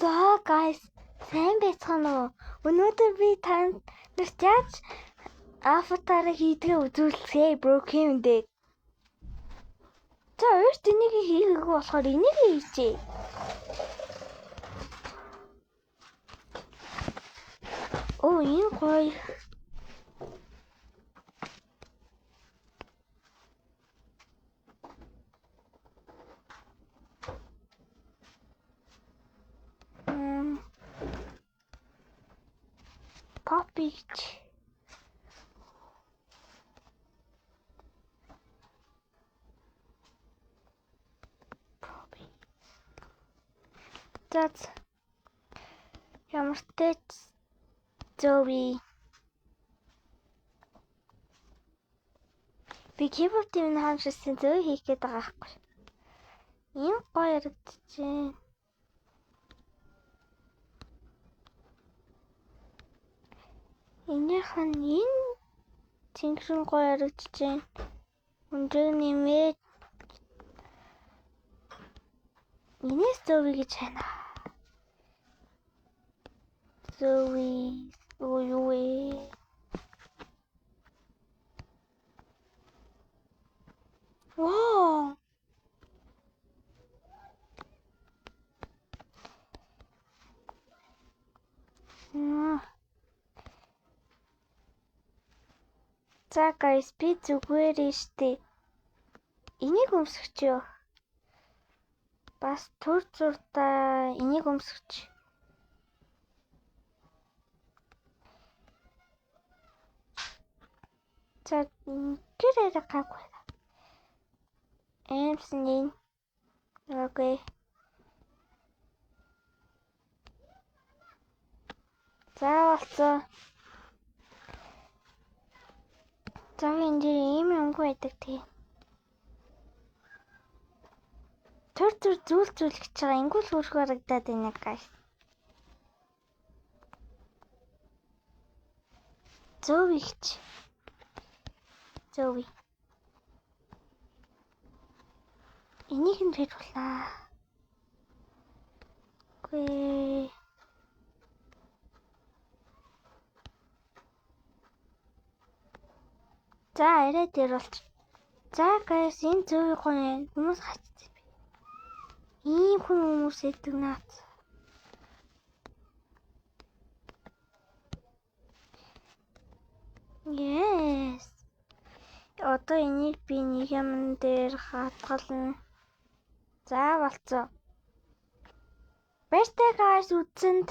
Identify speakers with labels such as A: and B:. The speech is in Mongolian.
A: За guys, сайн байцгаана уу? Өнөөдөр би та нарт яаж аватар хийдгээ үзүүлсэн Broken Dead. За өөрт энийг хийгээгүй болохоор энийг хийжээ. Оо, энэ гоё. Poppy гэж. Poppy. За ямар ч Zoe. Би keyboard-ийн хаамшигсан Zoe хийх гээд байгаа байхгүй. Ийм гоё ярагдчихээн. Энийх нь энэ цэнгэрэн гоё ярагдчихээн. Өндрийг нэмээд энэс Zoe гэж хайна. Zoe оо юу вэ? Вау! За guys, би зүгээр штэ. Энийг өмсөж юу? Бас төр зурдаа энийг өмсөж. За гэр арай гайгүй. Эмсэн энэ. Окей. За болцоо. За энэ дээр ийм өнгө байдаг тий. Төр төр зүйл зүйл гэж байгаа. Ингүүл хөрх харагдаад байна guys. Зөв ихч. Zoe. Энийг нь хийж болно. Үгүй. За арай дээр болч. За guys, энэ Zoe гоё хүмүүс хачсан би. Ийм хүн хүмүүс идэг наац. Yes. Одоо энийг би нэг юм дээр хатгална. За болцоо. Баяртай guys үзсэнд.